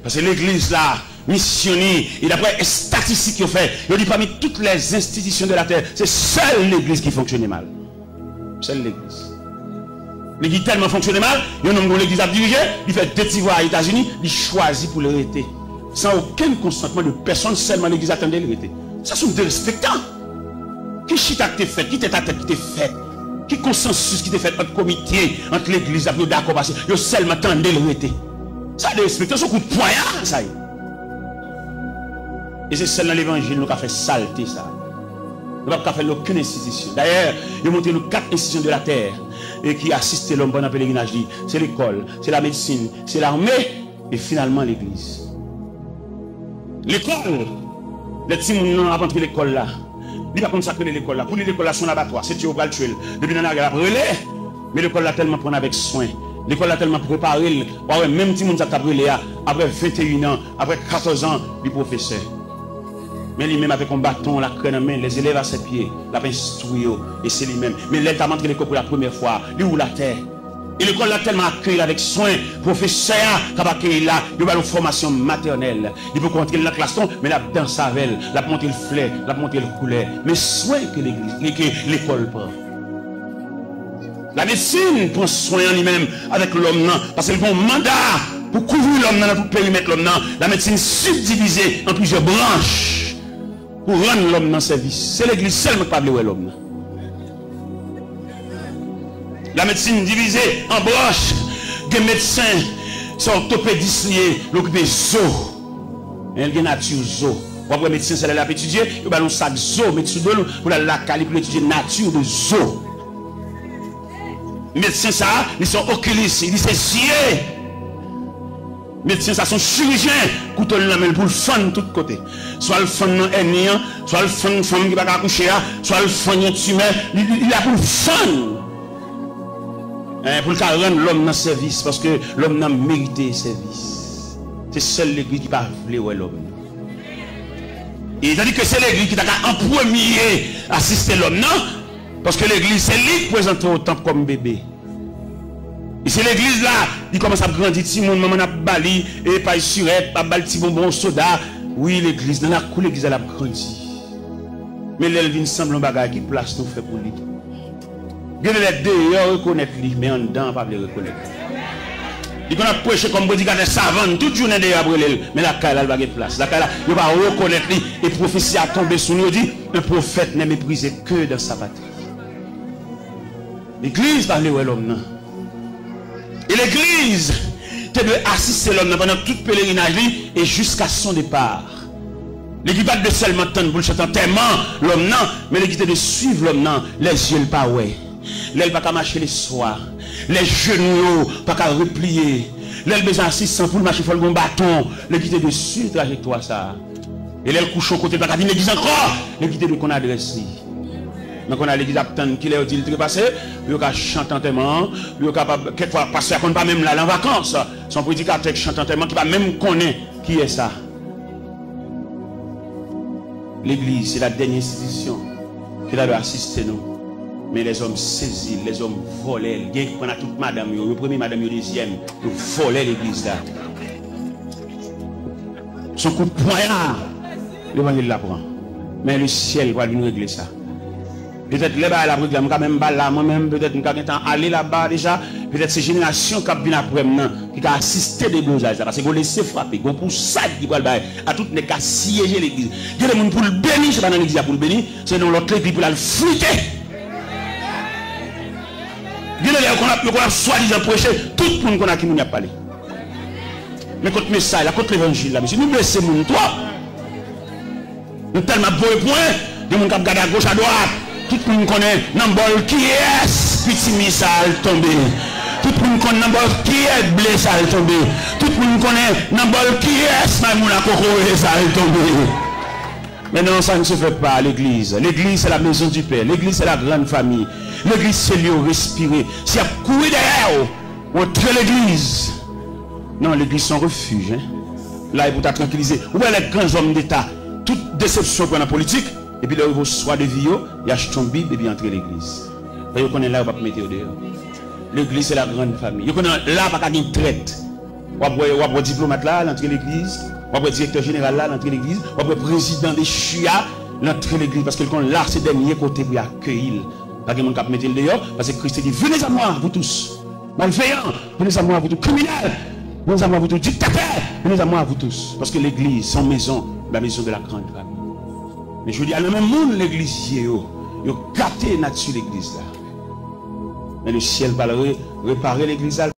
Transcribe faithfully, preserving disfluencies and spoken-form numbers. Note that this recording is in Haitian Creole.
Paske legliz la, misyon li, e daprè estatistik yo fè, yo di pami tout les institutions de la terre, se sèl legliz ki fonksyone mal. Sèl legliz. Legliz tèlman fonksyone mal, yon nonm gon legliz ap dirije, li fè de ti vwayaj Etazini, li chwazi pou l rete. San okenn konsantman de pèsonn, sèlman legliz la tande l rete. Sa se yon derespektan. Ki chita ki te fèt, ki tèt a tèt ki te fèt, ki konsansis ki te fèt ant komite, ant legliz la pou yo dakò pase, yo sèlman tande l rete. Sa derespektan, se yon kout pwaya sa ye. E se sèl nan levanjil nou ka fè salte sa. Nou p ap ka fè l nan okenn enstitisyon. Dayè, yo montre nou kat enstitisyon de la tè e ki asiste lòm pandan pelerinaj li. Se lekòl, se lamedsin, se lame, e finalman legliz. Lekòl, lè timoun nan ap antre lekòl la, li pa konn sa k rele lekòl la. Pou li, lekòl la se yon abatwa, se tiye yo pral tiye l. Depi nan lari a, l ap rele. Men lekòl la tèlman pran l avèk swen, lekòl la tèlman prepare l, w a wè menm timoun sa k ap rele a, apre venteyen an, apre katòz an, li pwofesè. Men li menm avèk yon baton lakrè nan men, les élèves à ses pieds, l ap enstwi yo, e se li menm. Men lè l t ap antre lekòl pou la premyè fwa, li woule atè. E lekòl la tèlman akeyi l avèk swen, pwofesè a k ap akeyi l la, yo ba l yon fòmasyon matènèl. Li poko antre nan klas non, men l ap danse avè l, l ap montre l flè, l ap montre l koulè. Men swen ke legliz, ke lekòl pran. Lamedsin pran swen an li menm avèk lòm nan, paske l gen yon manda pou kouvri lòm nan nan tout perimèt lòm nan. Lamedsin sibdivize an plizyè branch pou rann lòm nan sèvis. Se legliz sèlman ki pa vle wè lòm nan. Lamedsin divize an branch. Gen medsen, se òtopedis li ye, l okipe zo. Men l gen nati zo. W ap wè medsen sa lè l ap etidye, yo ba l yon sak zo, met sou do l pou l al lakay li pou l etidye nati de zo. Medsen sa, li se yon okilis, li se zye. Medsen sa se yon chirijyen, kouto l nan men l pou l fann tout kote. Swa l fann nan èni an, swa l fann fanm ki pa ka akouche a, swa l fann yon timè, li, li, li la pou l fann. Eh, pou l ka rann lòm nan sèvis, paske lòm nan merite sèvis. Se sèl legliz ki pa vle wè lòm nan. E tandike se legliz ki ta ka an premye asiste lòm nan, paske legliz se li ki prezante w tanp kòm bebe. E se legliz la, li kòmanse ap grandi, timoun, manman n ap ba li, e pay sirèt, ap ba l ti bonbon, soda. Wi, legliz, nan lakou legliz la, l ap grandi. Men lè l vin sanble yon bagay, ki plas nou fè pou li? Gen de lè deyò rekonèt li, men anndan an pa vle rekonèt li. Li konn ap preche kòm predikatè savann, tout jounen deyò ap rele l, men lakay la, li pa gen plas. Lakay la, yo pa rekonèt li, e pwofesi a tonbe sou nou, yo di, un prophète n'est méprisé que dans sa patrie. Legliz pa vle wè lòm nan. E legliz te dwe asiste lòm nan pandan tout pelerinaj li e jiska son depar. Legliz pa t dwe sèlman tann pou l chante antèman lòm nan, men legliz te dwe swiv lòm nan, lè zye l pa wè. Lè l pa ka mache leswa, lè jenou yo pa ka repliye, lè l bezwen asistans pou l mache, fò l gen yon baton, legliz te dwe swiv trajektwa sa a. E lè l kouche yon kote, l pa ka vin legliz ankò, legliz te dwe konn adrès li. Men kounye a legliz ap tann kilè yo di l trepase, pou yo ka chante antèman an, pou yo kapab, kèk fwa, pastè a konn pa menm la, l an vakans. Se yon predikatè k chante antèman ki pa menm konnen kiyès sa. Legliz, se la dènyè enstitisyon ki ta dwe asiste nou. Men lèzòm sezi l, lèzòm vòlè l, gen ki pran nan tout madanm yo, yo premye, madanm yo dezyèm, yo vòlè legliz la. Se yon kout pwaya levanjil la pran. Men lesyèl pral vin regle sa. Petèt lè bagay la ap regle, m ka menm pa la, mwen menm, petèt m ka gentan ale laba deja. Petèt se jenerasyon k ap vin apre m nan ki ka asiste deblozaj la. Paske gon lese frape, gon pousad ki pral bay a tout nèg k ap siyeje legliz. Gen de moun pou l beni, se pa nan legliz la pou l beni, se nan lòt legliz pou l al frite. Gen de lè yo konn ap, yo konn ap swadizan preche, tout moun konn a ki moun y ap pale. Men kot mesaj la, kot levanjil la, mesye? Nou blese moun twòp. Nou tèlman ap voye pwen, gen moun k ap gade agoch adwat. Tout moun konnen nan bòl kiyès pitimi sa al tonbe. Tout moun konn nan bòl kiyès ble sa al tonbe. Tout moun konnen nan bòl kiyès maymoun a kokoye sa al tonbe. Mais non, ça ne se fait pas à l'église. L'église, c'est la maison du Père. L'église, c'est la grande famille. L'église, c'est lieu respiré. Si y ap kouri dèyè w, ou antre legliz. Non, legliz se yon refij, hein. La e pou ta trankilize. Ou wè lè gran zòm deta, tout desepsyon pran nan politik, epi lè yo rive o swa de vi yo, y achte yon bib epi antre legliz. Fè yo konnen la yo p ap mete yo deyò. Legliz se la grande famille. Yo konnen la pa ka gen trèt. W ap wè, w ap wè diplomat la, l antre legliz. W ap wè direktè jeneral la, l antre legliz. W ap wè prezidan dechu a, l antre legliz. Paske l konn la se dènye kote pou y akeyi l. Pa gen moun k ap mete l deyò, paske Kris te di, venez à moi, vous tous. Malveyan, venez à moi, vous tous. Kriminèl, venez à moi, vous tous. Diktatè, venez à moi, vous tous. Paske legliz, se yon mezon, la maison de la grande famille. Men jodi a, nan men moun legliz ye yo, yo gate nati legliz la. Men le syèl pral re-, repare legliz la.